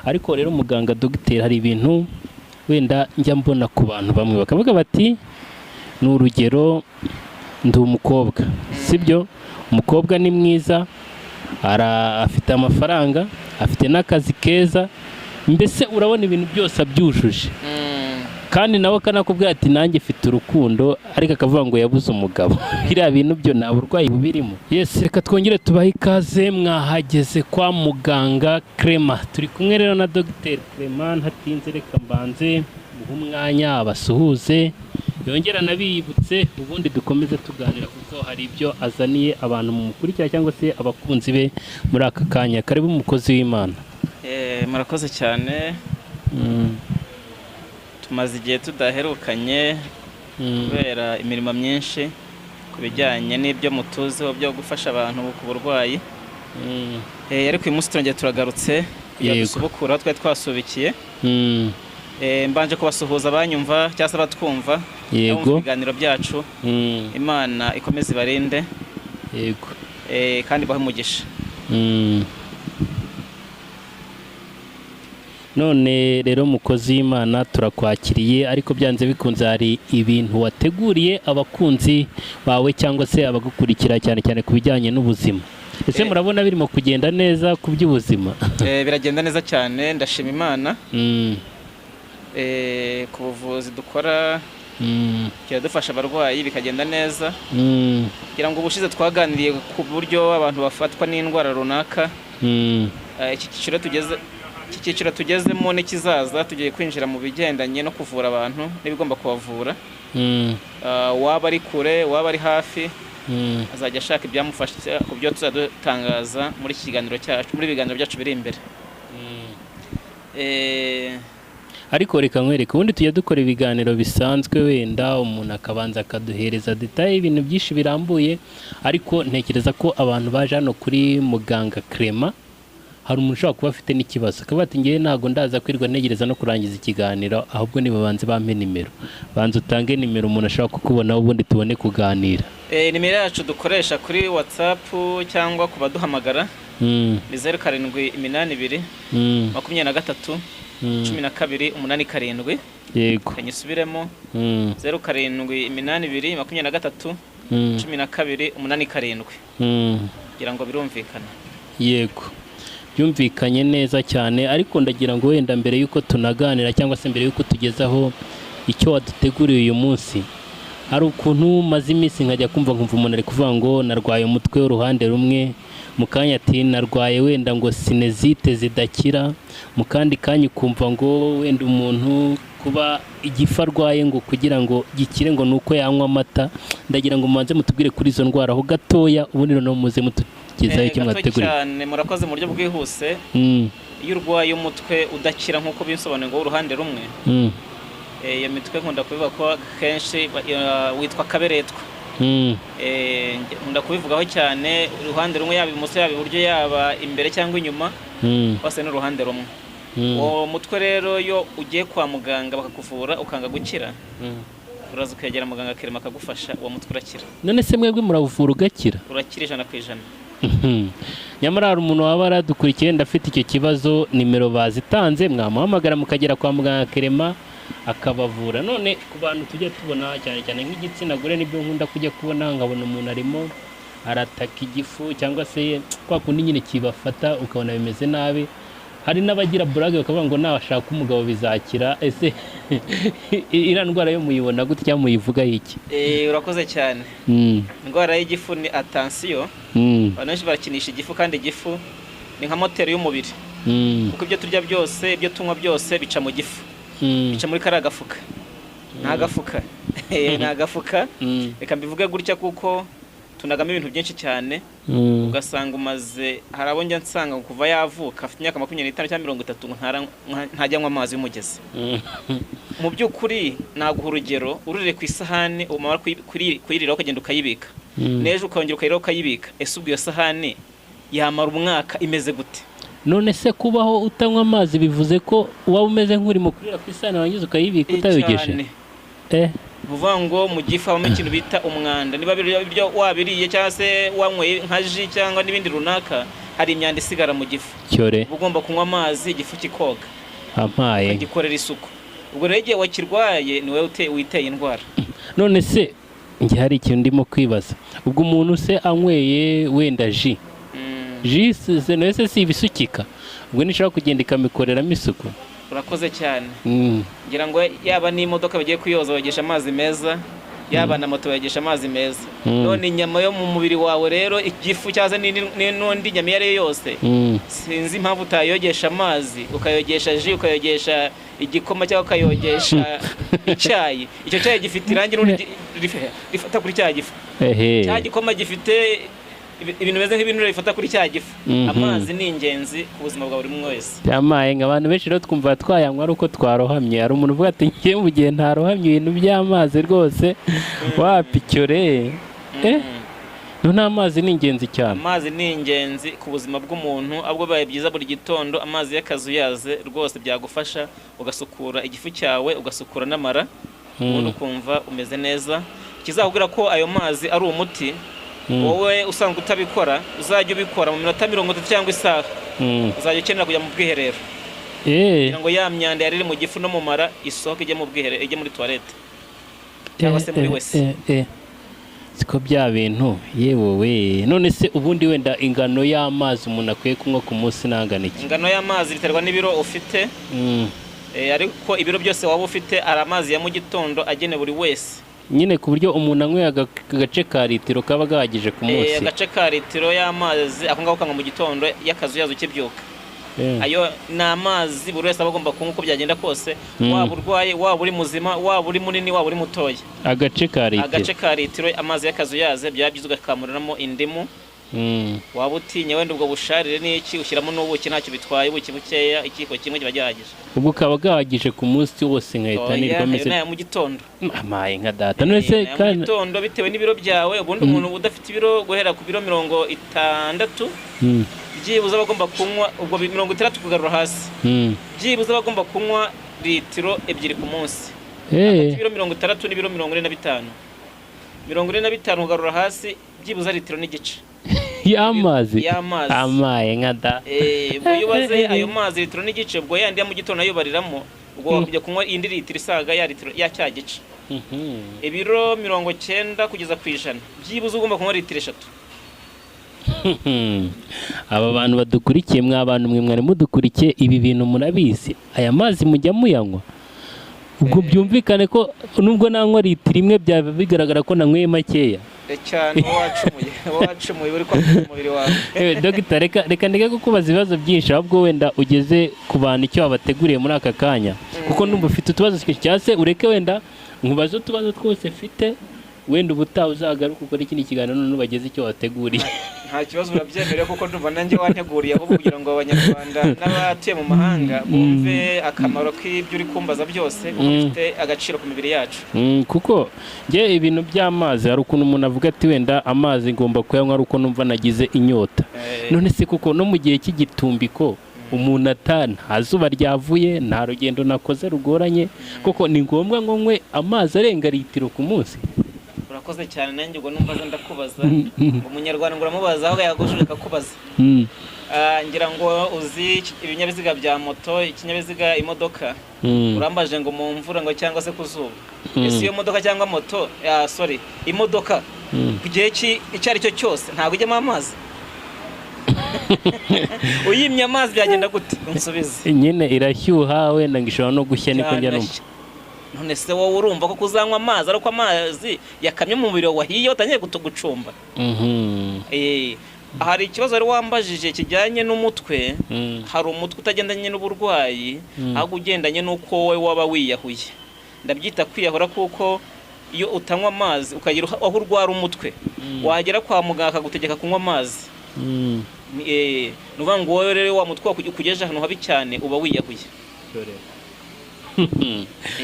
Ariko rero muganga dogiteri, hari ibintu wenda njya mbona ku bantu bamwe bakavuga bati, ni urugero, ndi umukobwa, sibyo? Umukobwa ni mwiza, afite amafaranga, afite n'akazi keza, mbese urabona ibintu byose abyujuje, kandi nawe akanakubwira ati nanjye mfite urukundo, ariko akavuga ngo yabuze umugabo. Biriya bintu byo nta burwayi bubirimo? Yes, reka twongere tubahe ikaze. Mwahageze kwa muganga Clement. Turi kumwe rero na dogiteri Clement. Ntatinze, reka mbanze muhe umwanya abasuhuze, yongera anabibutse, ubundi dukomeze tuganira, kuko hari ibyo azaniye abantu mumukurikira cyangwa se abakunzi be muri aka kanya. Karibu, umukozi w'Imana. Murakoze cyane. Tumaze igihe tudaherukanye kubera imirimo myinshi ku bijyanye n'ibyo mutuziho byo gufasha abantu ku burwayi. Ariko uyu munsi turongera turagarutse kugira dusubukure aho twari twasubikiye. Mbanje kubasuhuza abanyumva cyangwa se abatwumva, abumva ibiganiro byacu. Imana ikomeze ibarinde kandi ibahe umugisha. None rero, mukozi w'Imana, turakwakiriye, ariko byanze bikunze hari ibintu wateguriye abakunzi bawe cyangwa se abagukurikira, cyane cyane ku bijyanye n'ubuzima. Ese murabona birimo kugenda neza ku by'ubuzima? Biragenda neza cyane, ndashima Imana. Ku buvuzi dukora kiradufasha abarwayi bikagenda neza. Kugira ngo ubushize twaganiriye ku buryo abantu bafatwa n'indwara runaka. Iki cyiciro tugezemo n'ikizaza, tugiye kwinjira mu bigendanye no kuvura abantu n'ibigomba kubavura. Waba ari kure, waba ari hafi, azajya ashaka ibyamufasha ku byo tuzadutangaza muri iki kiganiro cyacu, muri ibiganiro byacu biri imbere. Ariko reka nkwereke, ubundi tujya dukora ibiganiro bisanzwe, wenda umuntu akabanza akaduhereza détails, ibintu byinshi birambuye, ariko ntekereza ko abantu baje hano kuri muganga Clement, hari umuntu ushobora kuba afite n'ikibazo akavuga ati ngewe ntabwo ndaza kwirirwa ntegereza no kurangiza ikiganiro, ahubwo nibabanze bampe nimero. Banza utange nimero umuntu ashobora kukubonaho, ubundi tubone kuganira. Nimero yacu dukoresha kuri WhatsApp cyangwa ku baduhamagara ni 0782 23 12 87. Kanyisubiremo: 0782 23 12 87. Kugira ngo birumvikane. Yego, byumvikanye neza cyane. Ariko ndagira ngo wenda mbere y'uko tunaganira cyangwa se mbere y'uko tugezaho icyo waduteguriye uyu munsi, hari ukuntu maze iminsi nkajya kumva nkumva umuntu ari kuvuga ngo narwaye umutwe w'uruhande rumwe, mu kanya ati narwaye wenda ngo sinusite zidakira, mu kandi kanya ukumva ngo wenda umuntu kuba igifu arwaye ngo kugira ngo gikire ngo ni uko yanywa amata. Ndagira ngo mubanze mutubwire kuri izo ndwara ho gatoya, ubundi noneho muze mutugezaho icyo Gato mwateguriye. cyane, murakoze. Mu buryo bwihuse, iyo urwaye umutwe udakira nk'uko bisobanuye ngo w'uruhande rumwe, iyo mitwe nkunda kubivuga ko kenshi witwa kaberetwa. Nkunda kubivugaho cyane. Uruhande rumwe, yaba ibumoso, yaba iburyo, yaba imbere cyangwa inyuma, hose ni uruhande rumwe. Uwo mutwe rero, iyo ugiye kwa muganga bakakuvura ukanga gukira, uraza ukegera muganga Clement akagufasha, uwo mutwe urakira. None se mwebwe murawuvura ugakira? Urakira 100%. Nyamara hari umuntu waba aradukurikiye wenda afite icyo kibazo, nimero bazitanze, mwamuhamagara mukagera kwa muganga Clement akabavura. None ku bantu tujya tubona, cyane cyane nk'igitsina gore, nibyo nkunda kujya kubona, nkabona umuntu arimo arataka igifu cyangwa se kwa kundi nyine kibafata ukabona bimeze nabi, hari n'abagira burage bakavuga ngo nashaka umugabo bizakira. Ese iriya ndwara yo muyibona gute cyangwa muyivuga iki? Urakoze cyane. Indwara y'igifu ni attention. Abantu benshi barakinisha igifu, kandi igifu ni nka moteri y'umubiri, kuko ibyo turya byose, ibyo tunywa byose bica mu gifu, bica muri kariya gafuka. Ni agafuka, ni agafuka. Reka mbivuge gutya, kuko tunagamo ibintu byinshi cyane. Ugasanga umaze, hari abo njya nsanga ngo kuva yavuka, afite imyaka 25 cyangwa 30, ngo ntajya anywa amazi y'umugezi. Mu by'ukuri naguha urugero: ururiye ku isahani, umara kuyiriraho ukagenda ukayibika, n'ejo ukongera ukayiriraho ukayibika. Ese ubwo iyo sahani yamara umwaka imeze gute? None se kubaho utanywa amazi bivuze ko waba umeze nk'uri mu kurira ku isahani warangiza ukayibika utayogeje? Cyane. Ni ukuvuga ngo mu gifu habamo ikintu bita umwanda. Niba ibiryo wabiriye cyangwa se wanyweye nka jus cyangwa n'ibindi runaka, hari imyanda isigara mu gifu. Cyore. Uba ugomba kunywa amazi igifu kikoga, Ampaye. ukagikorera isuku. Ubwo rero igihe wakirwaye ni wowe witeye indwara. None se njye hari ikintu ndimo kwibaza, ubwo umuntu se anyweye wenda ji, ji se nayo se si ibisukika, ubwo nishobora kugenda ikamikoreramo isuku? Urakoze cyane. Ngira ngo yaba n'imodoka bagiye kuyoza bagisha amazi meza, yaba na moto bagisha amazi meza. None inyama yo mu mubiri wawe rero, igifu cyangwa n'undi nyama iyo ari yo yose, sinzi impamvu utayogesha amazi, ukayogesha ji, ukayogesha igikoma cyangwa ukayogesha icyayi. Icyo cyayi gifite irangi rifata kuri cya gifu. Cya gikoma gifite ibintu bimeze nk'ibinure bifata kuri cya gifu. Amazi ni ingenzi ku buzima bwa buri umwe wese. Byamaye ngo abantu benshi rero twumva twayanywa ari uko twarohamye. Hari umuntu uvuga ati njye mu gihe ntarohamye ibintu by'amazi rwose wapicyore. None amazi ni ingenzi cyane. Amazi ni ingenzi ku buzima bw'umuntu, ahubwo bibaye byiza buri gitondo amazi y'akazuyaze rwose byagufasha, ugasukura igifu cyawe, ugasukura n'amara, ubundi ukumva umeze neza. Ikizakubwira ko ayo mazi ari umuti, wowe usanzwe utabikora, uzajya ubikora mu minota 30 cyangwa isaha, uzajya ukenera kujya mu bwiherero kugira ngo ya myanda yari iri mu gifu no mu mara isohoke ijye mu bwiherero, ijye muri toilette cyangwa se muri wese. Siko bya bintu yewe we. None se ubundi wenda ingano y'amazi umuntu akwiye kunywa ku munsi nangana iki? Ingano y'amazi biterwa n'ibiro ufite, ariko ibiro byose waba ufite, ari amazi ya mu gitondo agenewe buri wese. Nyine ku buryo umuntu anyweye agace ka litiro kaba gahagije ku munsi. Agace ka litiro y'amazi ako ngako kanywa mu gitondo y'akazuyaza ukibyuka. Ayo ni amazi buri wese aba agomba kunywa uko byagenda kose, waba urwaye, waba uri muzima, waba uri munini, waba uri mutoya. Agace ka litiro. Agace ka litiro amazi y'akazuyaze, byaba byiza ugakamuriramo indimu. Waba utinya wenda ubwo busharire n'iki, ushyiramo n'ubuki, ntacyo bitwaye, ubuki bukeya, ikiyiko kimwe kiba gihagije. Ubwo kaba gahagije ku munsi wose nkahita nirwa meze. Oya, mu gitondo. Amaye nka data. None se kandi mu gitondo bitewe n'ibiro byawe, ubundi umuntu udafite ibiro guhera ku biro 60 byibuze abagomba kunywa, ubwo 60 kugarura hasi, byibuze abagomba kunywa litiro 2 ku munsi. Ibiro 60 n'ibiro 45. 45 kugarura hasi, byibuze litiro n'igice. Y'amazi. Amaye nka da. Ubwo iyo ubaze ayo mazi litiro n'igice, ubwo yandi ya mu gitondo nayo bariramo, ubwo wakujya kunywa indi litiro isaga ya litiro ya cya gice. Ibiro 90 kugeza ku 100, byibuze ugomba kunywa litiro 3. Aba bantu badukurikiye, mwa bantu mwe mwari mudukurikiye, ibi bintu murabizi, aya mazi mujya muyanywa. Ubwo byumvikane ko nubwo nanywa litiro 1 byaba bigaragara ko nanyweye makeya cyane. Wacumuye uri kwakira umubiri wawe. Dogita, reka ndeke kukubaza ibibazo byinshi, ahubwo wenda ugeze ku bantu icyo wabateguriye muri aka kanya, kuko numva ufite utubazo twinshi, cyangwa se ureke wenda nkubaze utubazo twose mfite, wenda ubutaha uzagaruka ukora ikindi kiganiro none ubageze icyo wateguriye. Nta kibazo, urabyemerewe, kuko ndumva nanjye wanteguriye, ahubwo kugira ngo abanyarwanda n'abatuye mu mahanga bumve akamaro k'ibyo uri kumbaza byose, kuko bifite agaciro ku mibiri yacu. Kuko njye ibintu by'amazi hari ukuntu umuntu avuga ati wenda amazi ngomba kuyanywa ari uko numva nagize inyota. None se kuko no mu gihe cy'igitumbiko umuntu nta zuba ryavuye, nta rugendo nakoze rugoranye, kuko ni ngombwa ngo nywe amazi arenga litiro ku munsi? Urakoze cyane, nanjye ubwo numva ndakubaza. Umunyarwanda ngo uramubaza aho yagushije akakubaza. Ngira ngo uzi ibinyabiziga bya moto, ikinyabiziga imodoka, urambaje ngo mu mvura ngo cyangwa se ku zuba. Ese iyo modoka cyangwa moto, sorry, imodoka ku gihe icyo ari cyo cyose ntabwo ijyamo amazi? Uyimye amazi byagenda gute? Unsubize. Nyine irashyuha, wenda ngo ishobora no gushya, niko njya numva. None se wowe urumva ko kuzanywa amazi ari uko amazi yakamye mu mubiri wahiye watangiye gucumba? Hari ikibazo wari wambajije kijyanye n'umutwe. Hari umutwe utagendanye n'uburwayi, ahubwo ugendanye n'uko wowe waba wiyahuye. Ndabyita kwiyahura kuko iyo utanywa amazi ukagira aho urwara umutwe, wagera kwa muganga akagutegeka kunywa amazi. Ni ukuvuga ngo wowe rero wa mutwe ukugejeje ahantu habi cyane, uba wiyahuye.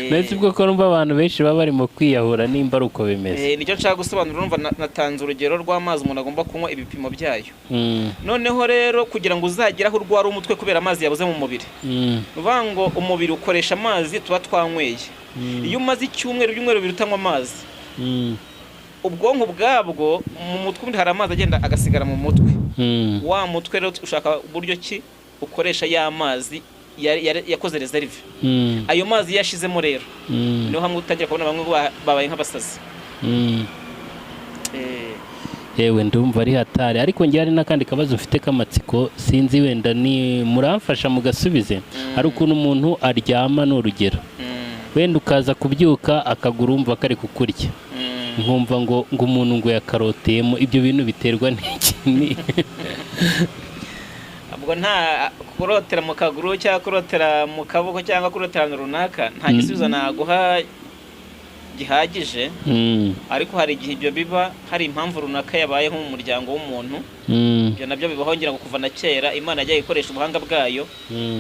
Ndetse ubwo ko numva abantu benshi baba barimo kwiyahura, nimba ari uko bimeze. Nicyo nshaka gusobanura. Urumva natanze urugero rw'amazi umuntu agomba kunywa, ibipimo byayo. Noneho rero kugira ngo uzagere aho urwara umutwe kubera amazi yabuze mu mubiri, ni ukuvuga ngo umubiri ukoresha amazi tuba twanyweye. Iyo umaze icyumweru, ibyumweru bibiri utanywa amazi, ubwonko bwabwo mu mutwe hari amazi agenda agasigara mu mutwe. Wa mutwe rero ushaka uburyo ki ukoresha ya mazi yakoze reserve. Ayo mazi yashizemo rero niho hamwe utangira kubona bamwe babaye nk'abasazi. Yewe ndumva ari hatari, ariko ngiye hari n'akandi kabazo mfite k'amatsiko, sinzi wenda ni muramfasha mugasubize. Hari ukuntu umuntu aryama, ni urugero, wenda ukaza kubyuka akaguru wumva kari kukurya, nkumva ngo umuntu ngo yakaroteyemo. Ibyo bintu biterwa n'iki? Ubwo nta kurotera mu kaguru cyangwa kurotera mu kaboko cyangwa kurotera ahantu runaka, nta gisubizo naguha gihagije, ariko hari igihe ibyo biba hari impamvu runaka yabayeho mu muryango w'umuntu. Ibyo nabyo bibaho, ngira ngo kuva na kera Imana yagiye ikoresha ubuhanga bwayo,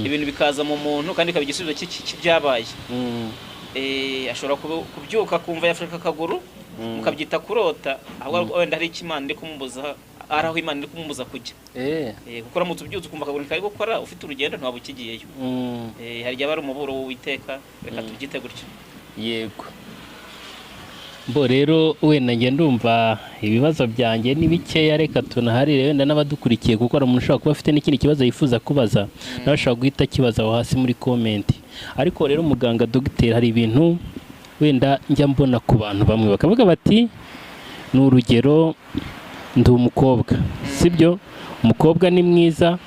ibintu bikaza mu muntu kandi bikaba igisubizo cy'ibyabaye. Ashobora kubyuka akumva yafashe akaguru, mukabyita kurota, ahubwo wenda hari icyo Imana iri kumubuza, ari aho Imana iri kumubuza kujya. Kuko uramutse ubyutse ukumva akaguru kari gukora, ufite urugendo ntiwaba ukigiyeyo. Hari igihe aba ari umuburo w'Uwiteka, reka tubyite gutyo. Yego. Bo rero wenda njye ndumva ibibazo byanjye ni bikeya, reka tunaharire wenda n'abadukurikiye, kuko hari umuntu ushobora kuba afite n'ikindi kibazo yifuza kubaza, nawe ashobora guhita akibaza aho hasi muri comment. Ariko rero muganga dogiteri, hari ibintu wenda njya mbona ku bantu bamwe bakavuga bati, ni urugero, ndi umukobwa, sibyo? Umukobwa ni mwiza,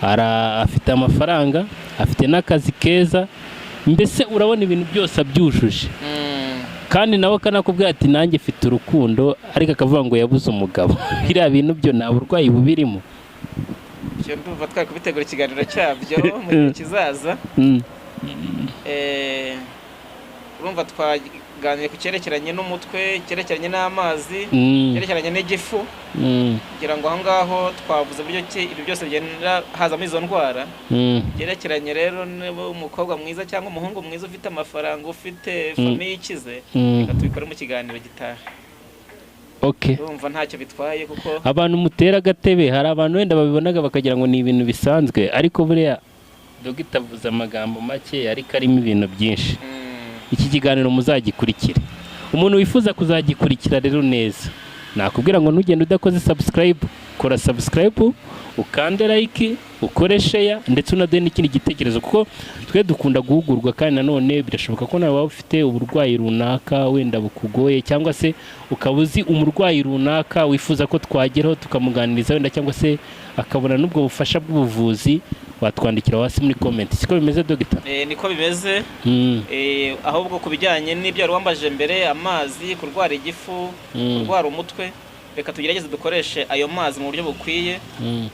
afite amafaranga, afite n'akazi keza, mbese urabona ibintu byose abyujuje, kandi nawe akanakubwira ati nanjye mfite urukundo, ariko akavuga ngo yabuze umugabo. Biriya bintu byo nta burwayi bubirimo? Ibyo ndumva twari kubitegura ikiganiro cyabyo mu gihe kizaza. Urumva twaganiriye ku cyerekeranye n'umutwe, cyerekeranye n'amazi, cyerekeranye n'igifu, kugira ngo aho ngaho twavuze uburyo ki ibyo byose bigenda hazamo izo ndwara. Byerekeranye rero niba umukobwa mwiza cyangwa umuhungu mwiza ufite amafaranga, ufite famille ikize, reka tubikore mu kiganiro gitaha. Urumva ntacyo bitwaye kuko abantu mutera agatebe, hari abantu wenda babibonaga bakagira ngo ni ibintu bisanzwe, ariko buriya dogita avuze amagambo make ariko arimo ibintu byinshi. Iki kiganiro muzagikurikire. Umuntu wifuza kuzagikurikira rero neza, nakubwira ngo ntugende udakoze subscribe. Kora subscribe, ukande like, ukore share, ndetse unaduhe n'ikindi gitekerezo, kuko twe dukunda guhugurwa. Kandi nanone birashoboka ko nawe waba ufite uburwayi runaka wenda bukugoye, cyangwa se ukaba uzi umurwayi runaka wifuza ko twageraho tukamuganiriza wenda, cyangwa se akabona n'ubwo bufasha bw'ubuvuzi, watwandikira hasi muri comment. Siko bimeze, dogita? Niko bimeze. Ahubwo ku bijyanye n'ibyo wari wambajije mbere, amazi, kurwara igifu, kurwara umutwe, reka tugerageze dukoreshe ayo mazi mu buryo bukwiye.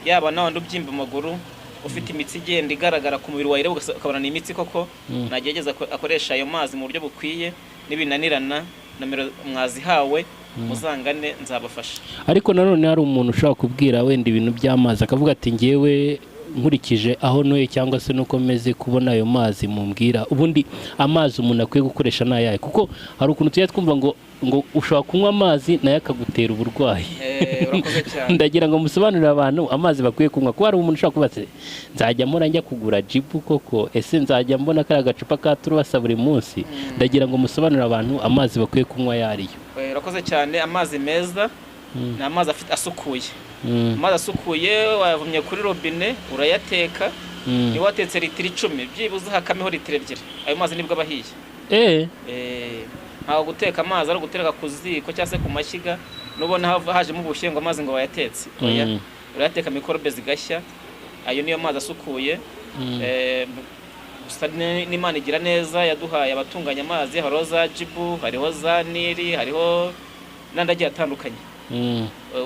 Yaba na wandi ubyimba amaguru, ufite imitsi igenda igaragara ku mubiri wawe, ukabona ni imitsi koko, nagerageza akoresha ayo mazi mu buryo bukwiye. Nibinanirana, nomero mwazihawe, muzangane nzabafasha. Ariko nanone hari umuntu ushobora kubwira wenda ibintu by'amazi akavuga ati ngewe nkurikije aho ntuye cyangwa se nuko meze, kubona ayo mazi mumbwira, ubundi amazi umuntu akwiye gukoresha ni ayahe? Kuko hari ukuntu tujya twumva ngo ushobora kunywa amazi nayo akagutera uburwayi. Urakoze cyane. Ndagira ngo musobanurire abantu amazi bakwiye kunywa, kuko hari umuntu ushobora kuba ati nzajya mbona njya kugura jibu koko, ese nzajya mbona kariya gacupa ka turubasa buri munsi? Ndagira ngo musobanurire abantu amazi bakwiye kunywa ayo ariyo. Urakoze cyane. Amazi meza ni amazi afite asukuye. Amazi asukuye wayavomye kuri robine, urayateka. Niba watetse litiro 10, byibuze hakameho litiro 2, ayo mazi nibwo aba ahiye. Ntabwo guteka amazi ari ugutereka ku ziko cyangwa se ku mashyiga, nubona hajemo ubushyuhe ngo amazi ngo bayatetse. Oya, urayateka mikorobe zigashya, ayo niyo mazi asukuye. Gusa n'Imana igira neza, yaduhaye abatunganya amazi, hariho za Jibu, hariho za Nili, hariho n'andi agiye atandukanye.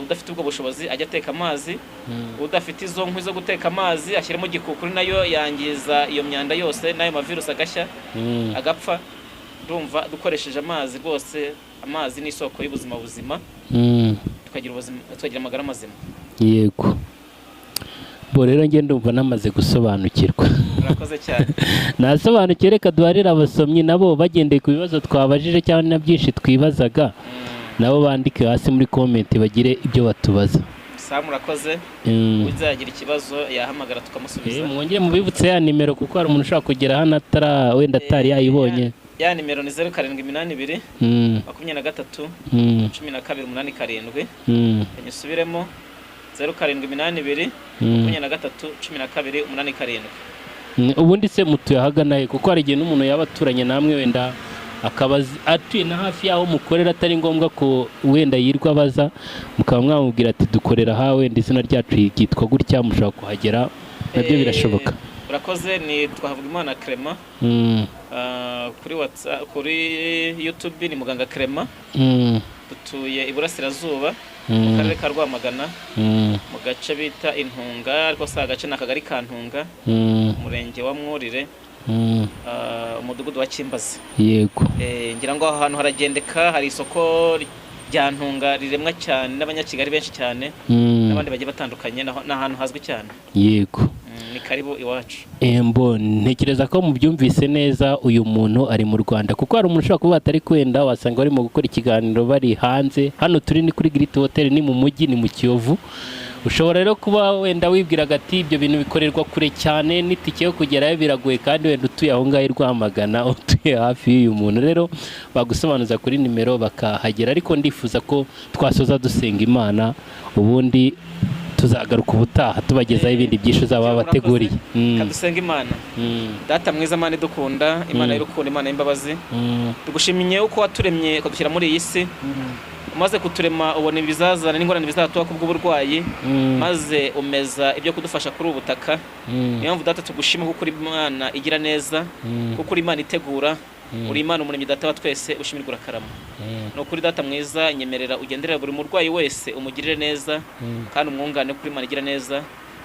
Udafite ubwo bushobozi ajya ateka amazi. Udafite izo nkwi zo guteka amazi ashyiramo gikukuru, nayo yangiza iyo myanda yose n'ayo mavirusi agashya, agapfa. Ndumva dukoresheje amazi rwose, amazi ni isoko y'ubuzima buzima, tukagira ubuzima, tukagira amagara mazima. Yego. Bo rero njye ndumva namaze gusobanukirwa. Murakoze cyane. Nasobanukiwe. Reka duharire abasomyi nabo bagendeye ku bibazo twabajije cyangwa na byinshi twibazaga, nabo bandike hasi muri comment bagire ibyo batubaza. Sawa, murakoze. Uzagira ikibazo yahamagara tukamusubiza. Mwongere mubibutse ya nimero, kuko hari umuntu ushobora kugera hano atara wenda atari yayibonye. Ya nimero ni 0782 23 12 87. Nyisubiremo. 0782 23 12 87. Ubundi se mutuye ahagana he? Kuko hari igihe n'umuntu yaba aturanye namwe, wenda akaba atuye na hafi y'aho mukorera, atari ngombwa ko wenda yirwa abaza, mukaba mwamubwira ati dukorera aha, wenda izina ryacu ryitwa gutya, mushobora kuhagera, nabyo birashoboka. Urakoze. Ni Twahavugimana Clement. Kuri WhatsApp, kuri YouTube ni Muganga Clement. Dutuye iburasirazuba, mu karere ka Rwamagana, mu gace bita Intunga, ariko si agace, ni akagari ka Ntunga, umurenge wa Mwurire, umudugudu wa Kimbazi. Ngira ngo aho hantu haragendeka, hari isoko rya Ntunga riremwa cyane n'Abanyakigali benshi cyane n'abandi bagiye batandukanye, ni ahantu hazwi cyane. Ni karibu iwacu. Embo ntekereza ko mubyumvise neza, uyu muntu ari mu Rwanda, kuko hari umuntu ushobora kuba atari kwenda, wasanga barimo gukora ikiganiro bari hanze. Hano turi ni kuri Great Hotel, ni mu mujyi, ni mu Kiyovu. Ushobora rero kuba wenda wibwiraga ati ibyo bintu bikorerwa kure cyane, n'itike yo kugerayo biragoye, kandi wenda utuye aho ngaho i Rwamagana, utuye hafi y'uyu muntu. Rero bagusobanuza kuri nimero bakahagera. Ariko ndifuza ko twasoza dusenga Imana, ubundi tuzagaruka ubutaha tubagezaho ibindi byinshi uzaba wabateguriye. Kadusenga Imana. Data mwiza, Imana idukunda, Imana y'urukundo, Imana y'imbabazi, tugushimiye uko waturemye ukadushyira muri iyi si. Umaze kuturema ubona ibizazane n'ingorane bizatuba kubw'uburwayi, maze umeza ibyo kudufasha kuri ubu butaka. Niyo mpamvu, Data, tugushima kuko uri Imana igira neza, kuko uri Imana itegura, uri Imana Umuremyi, Data wa twese, ushimirwa urakarama. Ni ukuri, Data mwiza, nyemerera ugenderera buri murwayi wese, umugirire neza kandi umwungane, kuri Imana igira neza,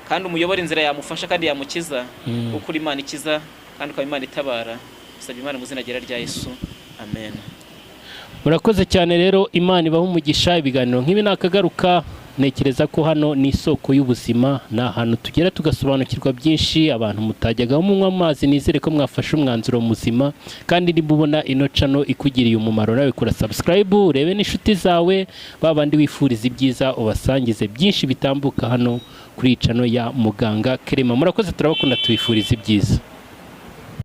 kandi umuyobore inzira yamufasha kandi yamukiza, kuko uri Imana ikiza kandi ukaba Imana itabara. Usabye Imana mu izina rya Yesu, amen. Murakoze cyane rero, Imana ibahe umugisha. Ibiganiro nk'ibi nakagaruka. Ntekereza ko hano ni isoko y'ubuzima, ni ahantu tugera tugasobanukirwa byinshi. Abantu mutajyagaho munywa amazi, nizere ko mwafashe umwanzuro muzima. Kandi niba ubona ino channel ikugiriye umumaro, nawe kora subscribe, urebe n'inshuti zawe, ba bandi wifuriza ibyiza, ubasangize byinshi bitambuka hano kuri iyi channel ya Muganga Clement. Murakoze, turabakunda, tubifuriza ibyiza.